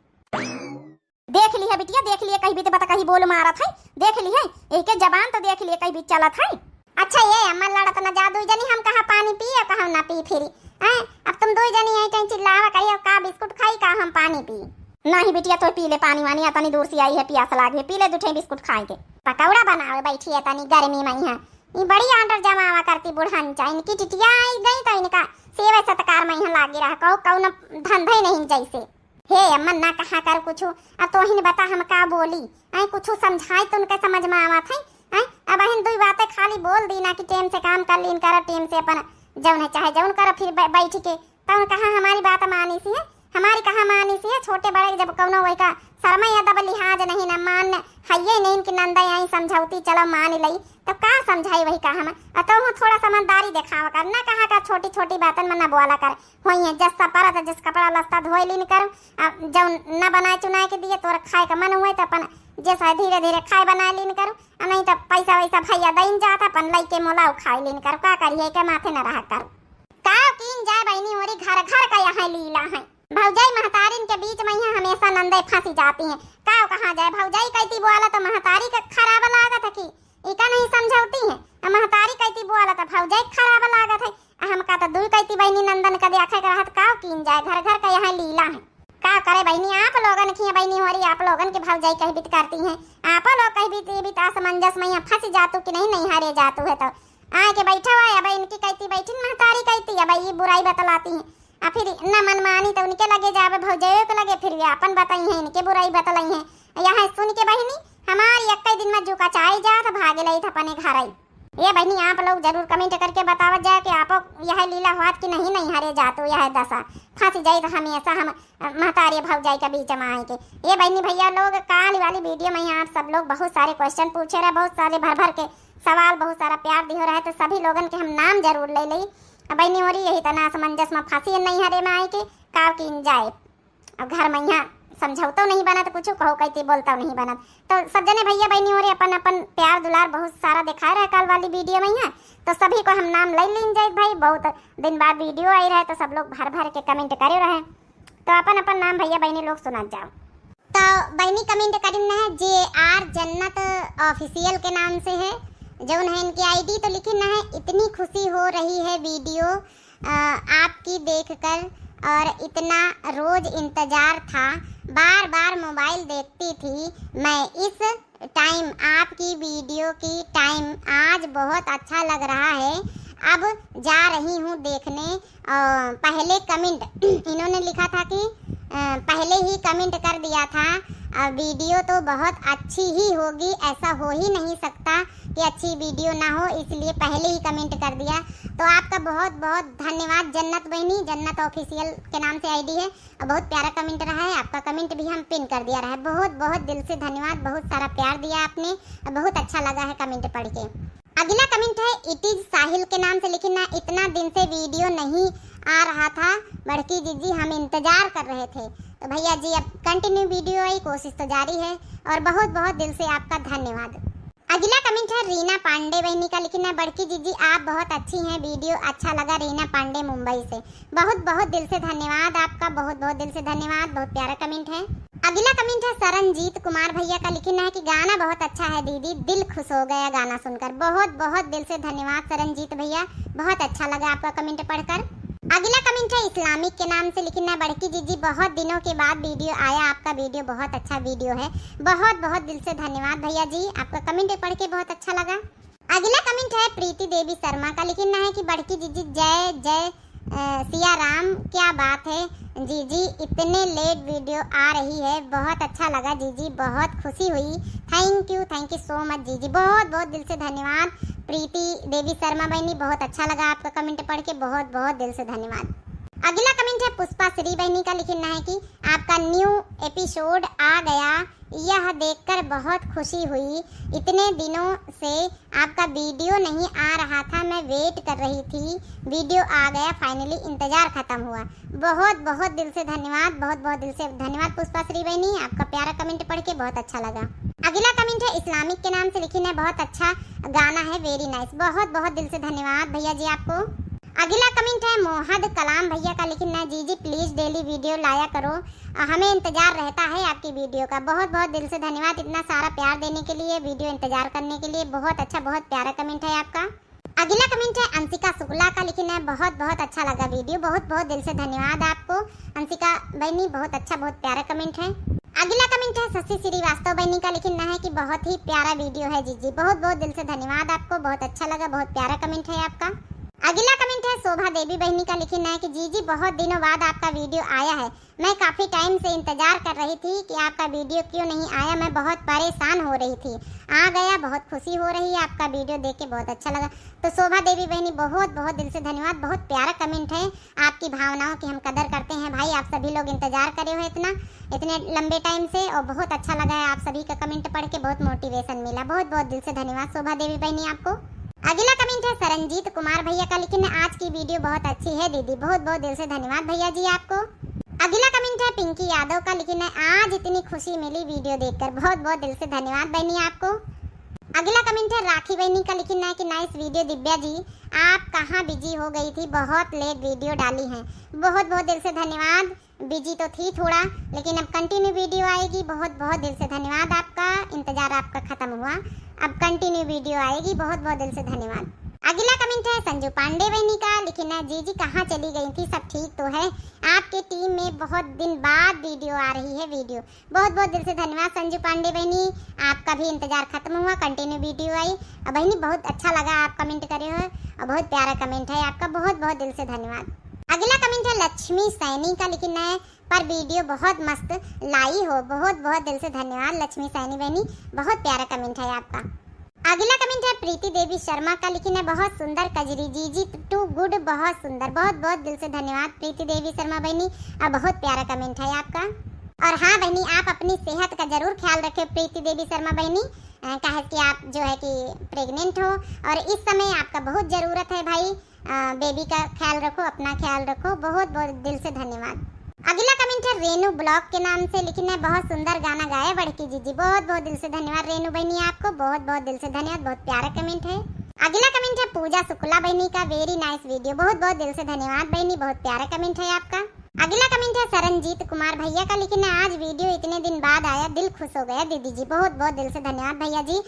देख लिहे बिटिया, देख लिहे, कहीं भी तो बता, कहीं बोल मारत है, देख लिहे, एके जबान तो देख लिहे, कहीं भी चलत है। अच्छा ए अम्मा, लड़त न जा दुई जनी, हम कहा पानी पी और कहा ना पी फिरी। हैं? अब तुम दुई जनी यहीं कहीं चिल्लावा करियो, का बिस्कुट खाई, का हम पानी पी। नहीं बिटिया, तो पी ले पानी वानी, अतनी दूर से आई है, प्यास लागी है, पी ले दू ठे बिस्कुट खाए के। पकौड़ा बनावे बैठी है तनी गर्मी मइहाँ, ई बड़ी order जमावा करती बुढ़न चा, इनकी टिटिया आई गई तो इनका सेवा सत्कार मइहाँ लागी रहा, कहू कउनो धंधे नहीं जैसे। हे अम्मा, ना कहा कर कुछु, अब तोहिन बता हम का बोली? आय, कुछु समझाई तो उनके समझ मा आवत है। आय, अब अहिन दुई बातें खाली बोल दी ना कि टेम से काम कर लीन करो, टेम से अपन जौन है चाहे जौन करो, फिर बै-, बैठ के तौन कहाँ हमारी बात मानी सी है, हमारी कहाँ मानी सी है। छोटे बड़े जब कौनो वही का शर्मा या दब लिहाज नहीं ना, मान हइये नहीं कि नंदा आई समझौती, चलो मान लई, तो का समझाई वही का हम। अ तो हूँ थोड़ा समझदारी देखावा कर, ना कहा कर छोटी छोटी बातन में ना बोला कर। होई है, जस परत जस कपड़ा लस्ता धोए लीन करू, आ जौन न बनाए चुनाए के दिए, तोर खाए का मन हुए तो अपन जस है धीरे धीरे खाए बनाए लीन करू, आ नहीं तो पैसा वैसा भैया दइन जात, अपन लइके मोलाऊ खाए लीन करू। का करिए के माथे न रहा करू। काव कीन जाए बहिनी होरी, घर घर का यहाँ लीला है। भौजाई महतारिन के बीच में यहाँ हमेशा नंदे फंसी जाती हैं। काव कहाँ जाए, भौजाई कहती बोला तो महतारी का खराब लागत है कि इका नहीं समझौती है, आ महतारी कहती बोला तो भौजाई का खराब लागत है। आ हमका तो दुई कहती बहिनी नंदन का देखे के रहत, काव कीन जाए, घर घर का यहाँ लीला है। का करे बहिनी, आप लोगन की बहिनी होरी, आप लोगन के भौजाई कही बीत करती हैं, आप लोग कही बीत, बीत असमंजस में यहाँ फंसी जातू कि नहीं, नहीं हरे जातू है तो आए के बैठा हुआ है। अब इनकी कहती बैठी महतारी कहती, अब ये बुराई बतलाती हैं। आ फिर न मन मानी तो उनके लगे जावे, भौजाइयों के लगे, फिर वे अपन बताई हैं, इनके बुराई बतलाई हैं। यहाँ सुन के बहिनी हमारी एक दिन में जुका चाय जात, भागे लई था अपने घर आई। ये बहिनी, आप लोग जरूर comment करके बतावत जाए कि आपो यह लीला हुआत कि नहीं, नहीं हरे जातू यह दशा, फंस जाई तो हमेशा हम, अ, महतारी भौजाई के बीच में आए के। ये बहिनी भैया लोग, काल वाली video में यहाँ आप सब लोग बहुत सारे question पूछे रहे, बहुत सारे भर भर के सवाल, बहुत सारा प्यार दिहो रहे, तो सभी लोगन के हम नाम जरूर ले लई। अब बहिनी होरी यही तना असमंजस में फंसी नहीं हरे में आए के, काव कीन जाए। अब घर में यहाँ समझौतो नहीं बनत, कुछ कहो कहती बोलतो नहीं बनत। तो सब जने भैया बहिनी होरी अपन अपन प्यार दुलार बहुत सारा दिखाए रहे काल वाली video में यहाँ, तो सभी को हम नाम ले लीन जाए भाई। बहुत दिन बाद video आई रहे तो सब लोग भर भर के comment करे रहे, तो अपन अपन नाम भैया बहिनी लोग सुनत जाओ। तो बहिनी comment करिन है जे आर जन्नत official के नाम से है, जौन है इनकी ID तो लिखिन है, इतनी खुशी हो रही है video अ, आपकी देखकर और इतना रोज इंतजार था बार बार मोबाइल देखती थी मैं, इस टाइम आपकी वीडियो की टाइम आज बहुत अच्छा लग रहा है। अब जा रही हूँ देखने। अ, पहले कमेंट इन्होंने लिखा था कि, अ, पहले ही कमेंट कर दिया था, अ, वीडियो तो बहुत अच्छी ही होगी, ऐसा हो ही नहीं सकता कि अच्छी वीडियो ना हो, इसलिए पहले ही कमेंट कर दिया। तो आपका बहुत बहुत धन्यवाद जन्नत बहनी, जन्नत ऑफिशियल के नाम से आईडी है। और बहुत प्यारा कमेंट रहा है, आपका कमेंट भी हम पिन कर दिया रहा है। बहुत बहुत दिल से धन्यवाद, बहुत सारा प्यार दिया आपने और बहुत अच्छा लगा है कमेंट पढ़ के। अगला कमेंट है It is साहिल के नाम से, लिखिन है, इतना दिन से वीडियो नहीं आ रहा था बड़की जीजी, हम इंतजार कर रहे थे। तो भैया जी अब कंटिन्यू वीडियो आई, कोशिश तो जारी है और बहुत बहुत दिल से आपका धन्यवाद। अगला कमेंट है रीना पांडे बहनी का, लिखिन है, बड़की जीजी आप बहुत अच्छी हैं, वीडियो अच्छा लगा, रीना पांडे मुंबई से। बहुत बहुत दिल से धन्यवाद आपका, बहुत बहुत दिल से धन्यवाद, बहुत प्यारा कमेंट है। अगला कमेंट है सरनजीत कुमार भैया का, लिखिन है कि गाना बहुत अच्छा है दीदी, दिल खुश हो गया गाना सुनकर। बहुत बहुत दिल से धन्यवाद सरनजीत भैया, बहुत अच्छा लगा आपका कमेंट पढ़कर। अगला कमेंट है इस्लामिक के नाम से, लिखिन है, बड़की जीजी बहुत दिनों के बाद वीडियो आया, आपका वीडियो बहुत अच्छा वीडियो है। बहुत बहुत दिल से धन्यवाद भैया जी, आपका कमेंट पढ़ के बहुत अच्छा लगा। अगला कमेंट है प्रीति देवी शर्मा का, लिखिन है कि बड़की जीजी जय जय, अ, सिया राम, क्या बात है जीजी, इतने लेट वीडियो आ रही है, बहुत अच्छा लगा जीजी, बहुत खुशी हुई। Thank you, thank you so much जीजी, बहुत बहुत दिल से धन्यवाद प्रीति देवी शर्मा बहनी, बहुत अच्छा लगा आपका कमेंट पढ़ के, बहुत बहुत दिल से धन्यवाद। अगला कमेंट है पुष्पा श्री बहनी का, लिखिन है कि आपका न्यू एपिसोड आ गया, यह देखकर बहुत खुशी हुई। इतने दिनों से आपका वीडियो नहीं आ रहा था, मैं वेट कर रही थी, वीडियो आ गया, फाइनली इंतजार खत्म हुआ। बहुत बहुत दिल से धन्यवाद, बहुत बहुत दिल से धन्यवाद पुष्पा श्री बहनी, आपका प्यारा कमेंट पढ़ के बहुत अच्छा लगा। अगला कमेंट है इस्लामिक के नाम से, लिखिन है, बहुत अच्छा गाना है, वेरी नाइस। बहुत बहुत दिल से धन्यवाद भैया जी आपको। अगला कमेंट है मोहद कलाम भैया का, लिखिन है, जीजी प्लीज डेली वीडियो लाया करो, अ, हमें इंतजार रहता है आपकी वीडियो का। बहुत बहुत दिल से धन्यवाद इतना सारा प्यार देने के लिए, वीडियो इंतजार करने के लिए। बहुत अच्छा, बहुत प्यारा कमेंट है आपका। अगला कमेंट है अंशिका शुक्ला का, लिखिन है, बहुत बहुत अच्छा लगा वीडियो, बहुत बहुत दिल से धन्यवाद आपको अंशिका बहनी, बहुत अच्छा, बहुत प्यारा कमेंट है। अगला कमेंट है शशि श्रीवास्तव बहनी का, लिखिन है कि बहुत ही प्यारा वीडियो है जीजी, बहुत बहुत दिल से धन्यवाद आपको, बहुत अच्छा लगा, बहुत प्यारा कमेंट है आपका। अगला कमेंट है शोभा देवी बहनी का, लिखिन है कि जीजी बहुत दिनों बाद आपका वीडियो आया है, मैं काफ़ी टाइम से इंतजार कर रही थी कि आपका वीडियो क्यों नहीं आया, मैं बहुत परेशान हो रही थी, आ गया, बहुत खुशी हो रही है आपका वीडियो देख के, बहुत अच्छा लगा। तो शोभा देवी बहनी बहुत बहुत दिल से धन्यवाद, बहुत प्यारा कमेंट है, आपकी भावनाओं की हम कदर करते हैं भाई, आप सभी लोग इंतजार करे हो इतना, इतने लंबे टाइम से, और बहुत अच्छा लगा है आप सभी का कमेंट पढ़ के, बहुत मोटिवेशन मिला, बहुत बहुत दिल से धन्यवाद शोभा देवी बहनी आपको। अगला कमेंट है सरनजीत कुमार भैया का, लिखिन है, आज की वीडियो बहुत अच्छी है दीदी, बहुत बहुत दिल से धन्यवाद भैया जी आपको। अगला कमेंट है पिंकी यादव का, लिखिन है, आज इतनी खुशी मिली वीडियो देखकर, बहुत बहुत दिल से धन्यवाद बहनी आपको। अगला कमेंट है राखी बहनी का, लिखिन है कि नाइस वीडियो दिव्या जी, आप कहाँ बिजी हो गई थी, बहुत लेट वीडियो डाली हैं। बहुत बहुत दिल से धन्यवाद। बिजी तो थी थोड़ा, लेकिन अब कंटिन्यू वीडियो आएगी। बहुत बहुत दिल से धन्यवाद आपका, इंतजार आपका खत्म हुआ, अब कंटिन्यू वीडियो आएगी। बहुत बहुत दिल से धन्यवाद। अगला कमेंट है संजू पांडे बहनी का, लिखिन है, जीजी कहाँ चली गई थी, सब ठीक तो है? आपके टीम में बहुत दिन बाद वीडियो आ रही है, वीडियो। बहुत बहुत दिल से धन्यवाद संजू पांडे बहनी, आपका भी इंतजार खत्म हुआ, कंटिन्यू वीडियो आई। और बहनी बहुत अच्छा लगा आप कमेंट करे हो, और बहुत प्यारा कमेंट है आपका, बहुत बहुत दिल से धन्यवाद। अगला कमेंट है लक्ष्मी सैनी का, लिखिन है, पर वीडियो बहुत मस्त लाई हो। बहुत बहुत दिल से धन्यवाद लक्ष्मी सैनी बहनी, बहुत प्यारा कमेंट है आपका। अगला कमेंट है प्रीति देवी शर्मा का, लिखिन है, बहुत सुंदर कजरी जीजी, टू गुड, बहुत सुंदर। बहुत बहुत दिल से धन्यवाद प्रीति देवी शर्मा बहनी, और बहुत प्यारा कमेंट है आपका। और हाँ बहनी, आप अपनी सेहत का जरूर ख्याल रखें प्रीति देवी शर्मा बहनी, अ, काहे कि आप जो है कि प्रेग्नेंट हो और इस समय आपका बहुत जरूरत है भाई। अ, बेबी का ख्याल रखो, अपना ख्याल रखो। बहुत बहुत दिल से धन्यवाद। अगला कमेंट है रेनू ब्लॉग के नाम से, लिखिन है, बहुत सुंदर गाना गाया बड़की जीजी। बहुत बहुत दिल से धन्यवाद रेनू बहनी आपको, बहुत बहुत दिल से धन्यवाद, बहुत प्यारा कमेंट है। अगला कमेंट है पूजा शुक्ला बहनी का, वेरी नाइस वीडियो। बहुत बहुत दिल से धन्यवाद बहनी, बहुत प्यारा कमेंट है आपका। अगला कमेंट है सरनजीत कुमार भैया का, लिखिन है, आज वीडियो इतने दिन बाद आया, दिल खुश हो गया दीदी जी। बहुत बहुत दिल से धन्यवाद भैया जी,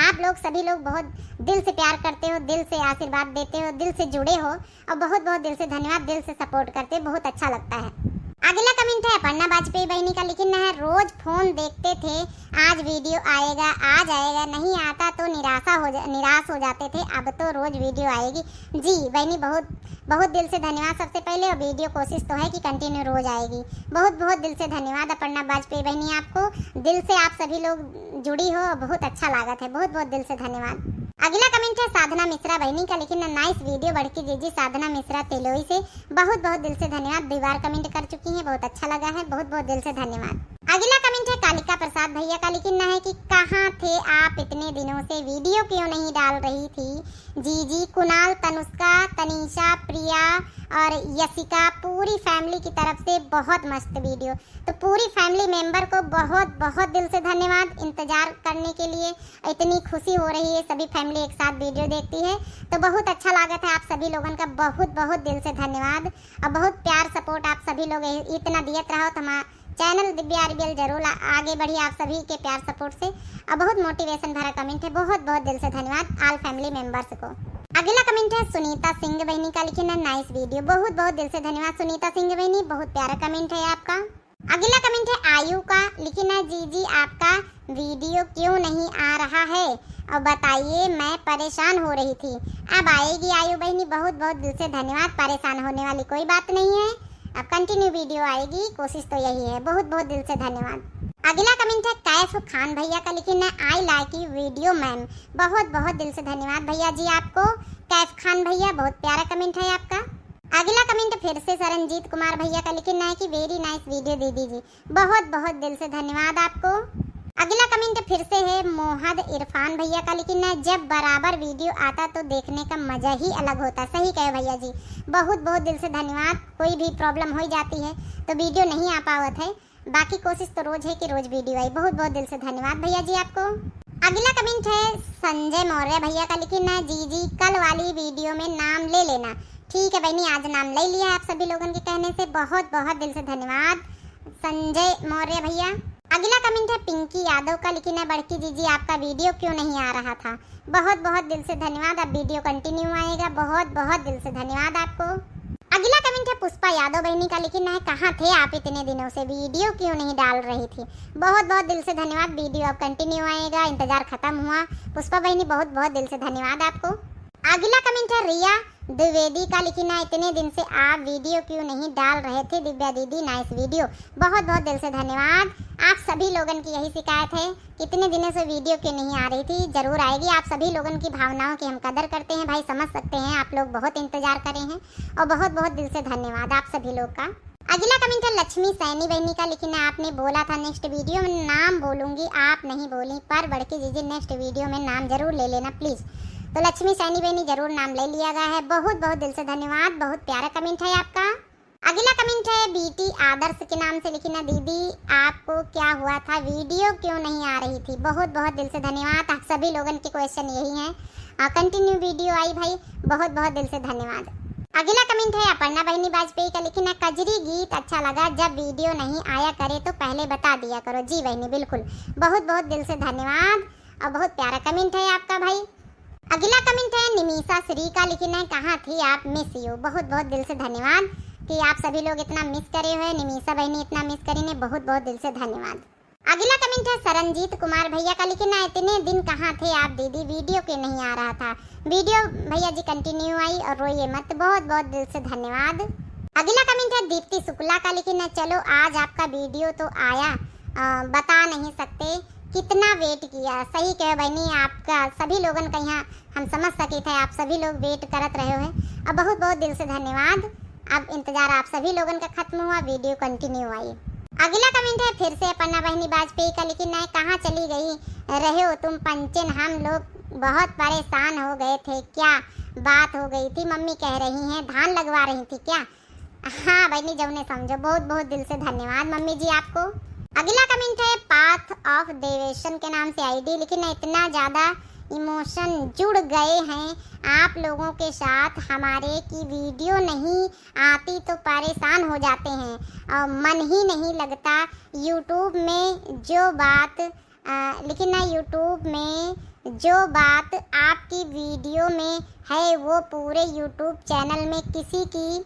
आप लोग सभी लोग बहुत दिल से प्यार करते हो, दिल से आशीर्वाद देते हो, दिल से जुड़े हो, और बहुत बहुत दिल से धन्यवाद, दिल से सपोर्ट करते हो, बहुत अच्छा लगता है। अगला कमेंट है अपर्णा वाजपेयी बहनी का, लिखिन है, "रोज फोन देखते थे, आज वीडियो आएगा, आज आएगा, नहीं आता तो निराशा हो जा, निराश हो जाते थे, अब तो रोज वीडियो आएगी।" जी बहनी, बहुत बहुत दिल से धन्यवाद सबसे पहले, और वीडियो कोशिश तो है कि कंटिन्यू रोज आएगी। बहुत बहुत दिल से धन्यवाद अपर्णा वाजपेयी बहनी आपको, दिल से आप सभी लोग जुड़ी हो, बहुत अच्छा लागत है, बहुत बहुत दिल से धन्यवाद। अगला कमेंट है साधना मिश्रा बहनी का, लिखिन है, "नाइस वीडियो बड़की जीजी साधना मिश्रा तेलोई से।" बहुत बहुत दिल से धन्यवाद, दो बार कमेंट कर चुकी हैं, बहुत अच्छा लगा है, बहुत बहुत दिल से धन्यवाद। अगला कमेंट है कालिका प्रसाद भैया का, लिखिन है कि "कहाँ थे आप इतने दिनों से, वीडियो क्यों नहीं डाल रही थी जीजी?" कुणाल, तनुष्का, तनीषा, प्रिया और यशिका, पूरी फैमिली की तरफ से बहुत मस्त वीडियो। तो पूरी फैमिली मेंबर को बहुत बहुत दिल से धन्यवाद इंतजार करने के लिए। इतनी खुशी हो रही है, सभी फैमिली एक साथ वीडियो देखती है तो बहुत अच्छा लागत है। आप सभी लोगन का बहुत बहुत दिल से धन्यवाद और बहुत प्यार सपोर्ट आप सभी लोग इ-, इतना दियत रहो तो हमारा चैनल दिव्या आरबीएल जरूर आ-, आगे बढ़ी आप सभी के प्यार सपोर्ट से। और बहुत मोटिवेशन भरा कमेंट है, बहुत बहुत दिल से धन्यवाद ऑल फैमिली मेंबर्स को। अगला कमेंट है सुनीता सिंह बहनी का, लिखिन है, "नाइस वीडियो।" बहुत बहुत दिल से धन्यवाद सुनीता सिंह बहनी, बहुत प्यारा कमेंट है आपका। अगला कमेंट है आयु का, लिखिन है, "जीजी आपका वीडियो क्यों नहीं आ रहा है और बताइए, मैं परेशान हो रही थी।" अब आएगी आयु बहनी, बहुत बहुत दिल से धन्यवाद। परेशान होने वाली कोई बात नहीं है, अब कंटिन्यू वीडियो आएगी, कोशिश तो यही है। बहुत बहुत दिल से धन्यवाद। अगला कमेंट है कैफ खान भैया का, लिखिन है, "I like you video ma'am।" बहुत बहुत दिल से धन्यवाद भैया जी आपको, कैफ खान भैया, बहुत प्यारा कमेंट है आपका। अगला कमेंट फिर से सरनजीत कुमार भैया का, लिखिन है कि "Very nice video दीदी जी।" बहुत बहुत दिल से धन्यवाद आपको। अगला कमेंट फिर से है मोहद इरफान भैया का, लिखिन है, "जब बराबर वीडियो आता तो देखने का मजा ही अलग होता।" सही कहे भैया जी, बहुत बहुत दिल से धन्यवाद। कोई भी प्रॉब्लम हो जाती है तो वीडियो नहीं आ पावत है, बाकी कोशिश तो रोज है कि रोज वीडियो आई। बहुत बहुत दिल से धन्यवाद भैया जी आपको। अगला कमेंट है संजय मौर्य भैया का, लिखिन है, "जीजी कल वाली वीडियो में नाम ले लेना।" ठीक है बहनी, आज नाम ले लिया है आप सभी लोगन के कहने से। बहुत बहुत दिल से धन्यवाद संजय मौर्य भैया। अगला कमेंट है पिंकी यादव का, लिखिन है, "बड़की जीजी आपका वीडियो क्यों नहीं आ रहा था?" बहुत बहुत दिल से धन्यवाद, अब वीडियो कंटिन्यू आएगा। बहुत बहुत दिल से धन्यवाद आपको। अगला कमेंट है पुष्पा यादव बहनी का, लिखिन है, "कहाँ थे आप इतने दिनों से, वीडियो क्यों नहीं डाल रही थी?" बहुत बहुत दिल से धन्यवाद, वीडियो अब कंटिन्यू आएगा, इंतजार खत्म हुआ। पुष्पा बहनी बहुत बहुत दिल से धन्यवाद आपको। अगला कमेंट है रिया द्विवेदी का, लिखिन है, "इतने दिन से आप वीडियो क्यों नहीं डाल रहे थे दिव्या दीदी, नाइस वीडियो।" बहुत बहुत दिल से धन्यवाद। आप सभी लोगन की यही शिकायत है, कितने दिनों से वीडियो क्यों नहीं आ रही थी, जरूर आएगी। आप सभी लोगन की भावनाओं की हम कदर करते हैं भाई, समझ सकते हैं, आप लोग बहुत इंतजार करे हैं और बहुत बहुत दिल से धन्यवाद आप सभी लोग का। अगला कमेंट है लक्ष्मी सैनी बहनी का, लिखिन है, "आपने बोला था नेक्स्ट वीडियो में नाम बोलूंगी, आप नहीं बोली, पर बड़की जीजी नेक्स्ट वीडियो में नाम जरूर ले लेना प्लीज।" तो लक्ष्मी सैनी बहनी जरूर नाम ले लिया गया है। बहुत बहुत दिल से धन्यवाद, बहुत प्यारा कमेंट है आपका। अगला कमेंट है बीटी आदर्श के नाम से, लिखिन है, "दीदी आपको क्या हुआ था, वीडियो क्यों नहीं आ रही थी?" बहुत बहुत दिल से धन्यवाद, आप सभी लोगन के क्वेश्चन यही हैं। आ, कंटिन्यू वीडियो आई भाई, बहुत बहुत दिल से धन्यवाद। अगला कमेंट है अपर्णा बहनी वाजपेयी का, लिखिन है, "कजरी गीत अच्छा लगा, जब वीडियो नहीं आया करे तो पहले बता दिया करो।" जी बहनी बिल्कुल, बहुत बहुत दिल से धन्यवाद और बहुत प्यारा कमेंट है आपका भाई। अगला कमेंट है निमिषा श्री का, लिखिन है, "कहाँ थी आप, मिस यू।" बहुत बहुत दिल से धन्यवाद कि आप सभी लोग इतना मिस करे हुए, निमिषा बहनी इतना मिस करी ने, बहुत बहुत दिल से धन्यवाद। अगला कमेंट है सरनजीत कुमार भैया का, लिखिन है, "इतने दिन कहाँ थे आप दीदी, वीडियो क्यों नहीं आ रहा था?" वीडियो भैया जी कंटिन्यू आई और रोइए मत, बहुत बहुत दिल से धन्यवाद। अगला कमेंट है दीप्ति शुक्ला का, लिखिन है, "चलो आज आपका वीडियो तो आया, अ, बता नहीं सकते कितना वेट किया।" सही कहे बहनी, आपका सभी लोगन का यहाँ हम समझ सकित है, आप सभी लोग वेट करत रहे हो। अब बहुत बहुत दिल से धन्यवाद। अब इंतजार आप सभी लोगन का खत्म हुआ, वीडियो कंटिन्यू आई। अगला कमेंट है फिर से अपर्णा बहनी वाजपेयी का, लिखिन है, "कहाँ चली गई रहे हो तुम पंचन, हम लोग बहुत परेशान हो गए थे, क्या बात हो गई थी, मम्मी कह रही हैं धान लगवा रही थी क्या?" हाँ बहनी, जौने समझो, बहुत बहुत दिल से धन्यवाद मम्मी जी आपको। अगला कमेंट है पाथ ऑफ देवेशन के नाम से आईडी, लिखिन है, "इतना ज़्यादा इमोशन जुड़ गए हैं आप लोगों के साथ हमारे कि वीडियो नहीं आती तो परेशान हो जाते हैं और मन ही नहीं लगता। YouTube में जो बात, अ, लिखिन है, YouTube में जो बात आपकी वीडियो में है वो पूरे YouTube चैनल में किसी की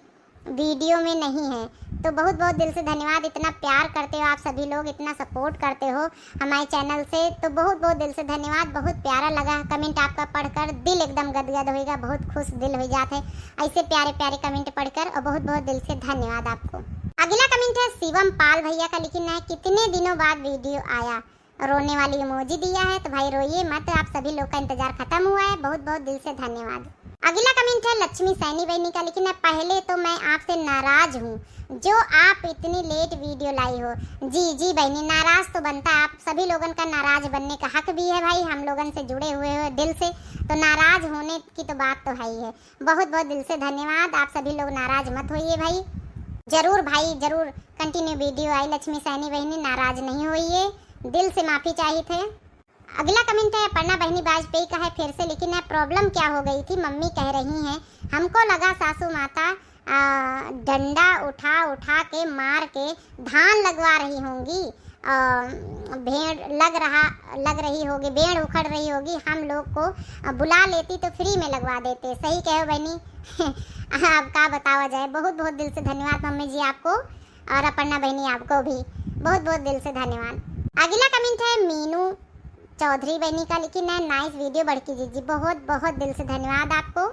वीडियो में नहीं है। तो बहुत बहुत दिल से धन्यवाद, इतना प्यार करते हो आप सभी लोग, इतना सपोर्ट करते हो हमारे चैनल से, तो बहुत बहुत दिल से धन्यवाद। बहुत प्यारा लगा कमेंट आपका पढ़कर, दिल एकदम गदगद होइगा, बहुत खुश दिल हो जात है ऐसे प्यारे प्यारे कमेंट पढ़कर, और बहुत बहुत दिल से धन्यवाद आपको। अगला कमेंट है शिवम पाल भैया का, लिखिन है, कितने दिनों बाद वीडियो आया, रोने वाली इमोजी दिया है। तो भाई रोइए मत, आप सभी लोग का इंतजार खत्म हुआ है। बहुत बहुत दिल से धन्यवाद। अगला कमेंट है लक्ष्मी सैनी बहनी का, लिखिन है, पहले तो मैं आपसे नाराज हूँ जो आप इतनी लेट वीडियो लाई हो। जी जी बहनी, नाराज तो बनता है, आप सभी लोगन का नाराज बनने का हक भी है भाई, हम लोगन से जुड़े हुए हो दिल से, तो नाराज होने की तो बात तो है ही है। बहुत बहुत दिल से धन्यवाद, आप सभी लोग नाराज मत होइए भाई। जरूर भाई जरूर, कंटिन्यू वीडियो आई लक्ष्मी सैनी बहनी, नाराज नहीं होइए, दिल से माफी चाहित है। अगला कमेंट है अपर्णा बहनी वाजपेयी का है, फिर से लिखिन है, प्रॉब्लम क्या हो गई थी, मम्मी कह रही हैं, हमको लगा सासू माता आ, डंडा उठा उठा के मार के धान लगवा रही होंगी, आ, भेड़ लग रहा, लग रही होगी, भेड़ उखड़ रही होगी, हम लोग को, आ, बुला लेती तो फ्री में लगवा देते। सही कहो बहनी। अब का बतावा जाए, बहुत बहुत दिल से धन्यवाद मम्मी जी आपको, और अपर्णा बहनी आपको भी बहुत बहुत दिल से धन्यवाद। अगला कमेंट है मीनू चौधरी बहनी का, लिखिन है, नाइस वीडियो बड़की जीजी, बहुत बहुत दिल से धन्यवाद आपको।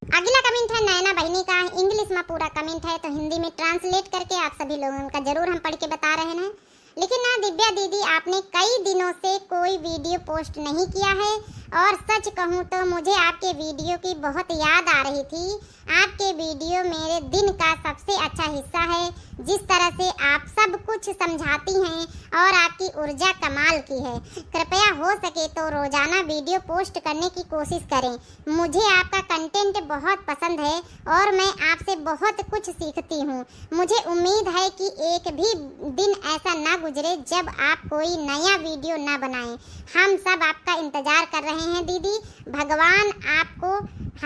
अगला कमेंट है नैना बहनी का, इंग्लिश में पूरा कमेंट है तो हिंदी में ट्रांसलेट करके आप सभी लोगन का जरूर हम पढ़ के बता रहे हैं। लिखिन है, दिव्या दीदी, आपने कई दिनों से कोई वीडियो पोस्ट नहीं किया है, और सच कहूँ तो मुझे आपके वीडियो की बहुत याद आ रही थी। आपके वीडियो मेरे दिन का सबसे अच्छा हिस्सा है। जिस तरह से आप सब कुछ समझाती हैं और आपकी ऊर्जा कमाल की है। कृपया हो सके तो रोजाना वीडियो पोस्ट करने की कोशिश करें। मुझे आपका कंटेंट बहुत पसंद है और मैं आपसे बहुत कुछ सीखती हूँ। मुझे उम्मीद है कि एक भी दिन ऐसा ना गुजरे जब आप कोई नया वीडियो ना बनाएं। हम सब आपका इंतजार कर रहे हैं दीदी। भगवान आपको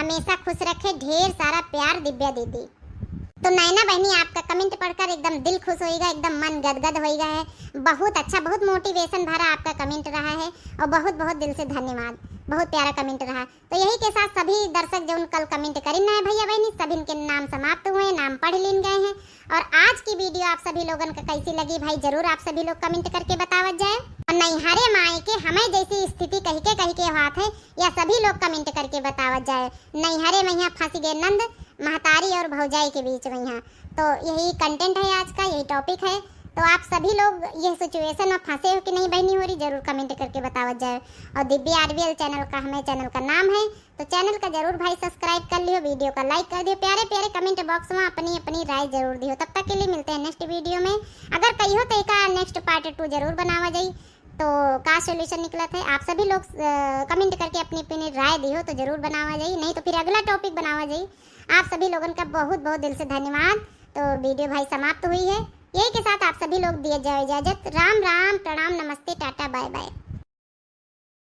हमेशा खुश रखे। ढेर सारा प्यार दिव्या दीदी। तो नैना बहनी, आपका कमेंट पढ़कर एकदम दिल खुश होइगा, एकदम मन गदगद होइगा है। बहुत अच्छा, बहुत मोटिवेशन भरा आपका कमेंट रहा है और बहुत बहुत दिल से धन्यवाद। बहुत प्यारा कमेंट रहा। तो यही के साथ सभी दर्शक जौन कल कमेंट करिन ना है भैया बहनी, सभिन के नाम समाप्त हुए, नाम पढ़ लीन गए हैं। और आज की वीडियो आप सभी लोगन का कैसी लगी भाई, जरूर आप सभी लोग कमेंट करके बतावत जाए। और नैहरे मायके हमें जैसी स्थिति कह के, कह के बात है, या सभी लोग कमेंट करके बतावत जाए। नैहरे में यहाँ फंस गए नंद, महतारी और भौजाई के बीच में यहाँ। तो यही कंटेंट है आज का, यही टॉपिक है। तो आप सभी लोग ये सिचुएशन में फंसे हो कि नहीं बहनी हो रही, जरूर कमेंट करके बतावत जाए। और दिव्या आरवीएल चैनल का हमें चैनल का नाम है, तो चैनल का जरूर भाई सब्सक्राइब कर लियो, वीडियो का लाइक कर दियो, प्यारे प्यारे कमेंट बॉक्स में अपनी अपनी राय जरूर दियो। तब तक के लिए मिलते हैं नेक्स्ट वीडियो में। अगर कहियो तो एका नेक्स्ट पार्ट टू जरूर बनावा जाई। तो का सॉल्यूशन निकलत है, आप सभी लोग कमेंट करके अपनी अपनी राय दियो तो जरूर बनावा जाई, नहीं तो फिर अगला टॉपिक बनावा जाई। आप सभी लोगन का बहुत बहुत दिल से धन्यवाद। तो वीडियो भाई समाप्त हुई है, यही के साथ आप सभी लोग दिए जाओ इजाजत। राम राम, प्रणाम, नमस्ते, टाटा, बाय बाय।